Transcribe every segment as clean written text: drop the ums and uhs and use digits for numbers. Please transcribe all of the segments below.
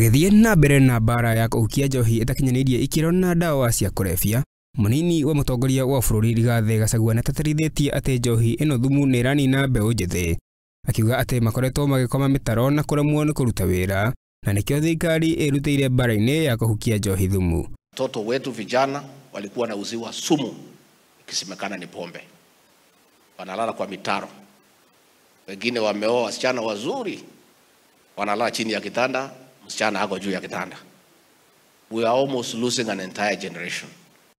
Agĩthiĩ na mbere na mbara ya kũhukia njohi ĩtakinyanĩirie ikĩro na ndawa cia kũrebia, mũnini wa mũtongoria wa bũrũri Rigathĩ Gachagua nĩatĩtĩrithĩtie atĩ njohi ĩno thumu nĩ ĩranina mbeũ njĩthĩ, akiuga atĩ makoretwo magĩkoma mĩtaro na kũremwo nĩ kũruta wĩra, na nĩkĩo thirikari ĩrutĩire mbara-inĩ ya kũhukia njohi thumu. Watoto wetu vijana walikuwa wanauziwa sumu ikisemekana ni pombe, wanalala kwa mitaro, wengine wameoa wasichana wazuri, wanalala chini ya kitanda, msichana ako juu ya kitanda. We are almost losing an entire generation.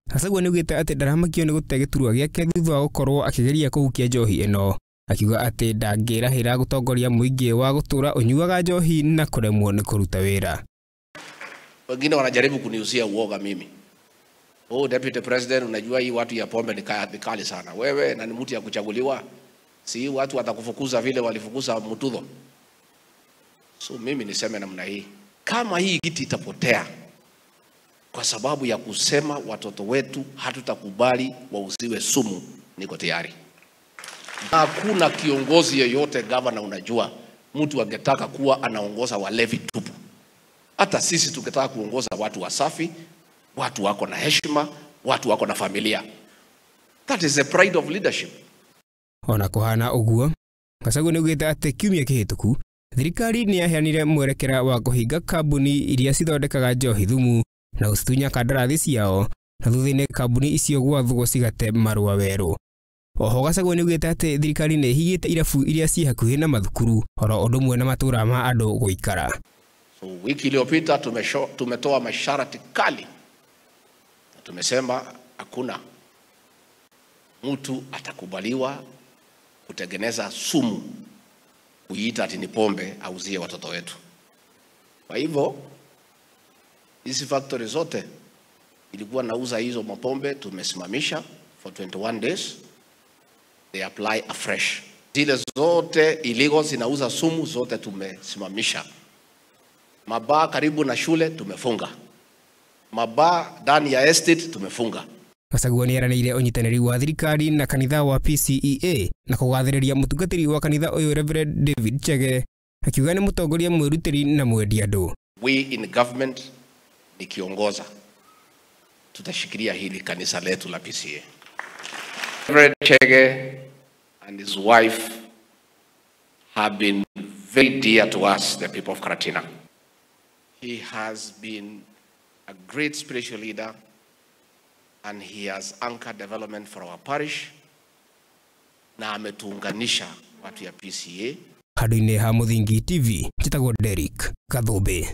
Gachagua nĩaugĩte atĩ ndaramakio nĩ gũte gĩturwa gĩake thutha wa gũkorwo akĩgeria kũhukia njohi ĩno, akiuga atĩ ndangĩrahĩra gũtongoria mũingĩ wa gũtũra ũnyuaga njohi na kũremwo nĩ kũruta wĩra. Wengine wanajaribu kuniuzia uoga mimi. Oh, Deputy President, unajua hii watu ya pombe ni kali sana. Wewe na ni mtu ya kuchaguliwa, si watu watakufukuza vile walifukuza Mututho. So mimi niseme namna hii, kama hii kiti itapotea kwa sababu ya kusema watoto wetu hatutakubali wauziwe sumu, niko tayari. Hakuna kiongozi yeyote, gavana, unajua mtu angetaka kuwa anaongoza walevi tupu. Hata sisi tukitaka kuongoza watu wasafi, watu wako na heshima, watu wako na familia. That is the pride of leadership. Ona kuhana ũguo, Gachagua nĩaugĩte atĩ kiumia kĩhĩtũku thirikari nĩyaheanire mwerekera wa kũhinga kambuni iria cithondekaga njohi thumu na gũcitunya kandarathi ciao, na thutha-inĩ kambuni icio gwathwo cigate marũa werũ. Oho Gachagua nĩaugĩte atĩ thirikari nĩ ĩhingĩte irabu iria ciĩ hakuhĩ na mathukuru oro ũndũ ũmwe na matũra ma andũ gũikara. So wiki iliyopita tumetoa masharti kali. Tumesema hakuna mtu atakubaliwa kutengeneza sumu kuiita ati ni pombe auzie watoto wetu. Kwa hivyo hizi factory zote ilikuwa nauza hizo mapombe tumesimamisha for 21 days. They apply afresh. Zile zote illegal zinauza sumu zote tumesimamisha. Mabaa karibu na shule tumefunga. Mabaa ndani ya estate tumefunga. Gachagua nĩeranĩire ũnyitanĩri wa thirikari na kanitha wa PCEA na kũgathĩrĩria mũtungatĩri wa kanitha ũyũ Reverend David Chege, akiuga nĩ mũtongoria mwĩrutĩri na mwendi andũ. We in government nikiongoza tutashikilia hili kanisa letu la PCEA. Reverend Chege and his wife have been very dear to us, the people of Karatina. He has been a great spiritual leader and he has anchored development for our parish na ametuunganisha watu ya PCEA. Handũ-inĩ ha Mũthingi TV, njĩtagwo Derrick Gathumbi.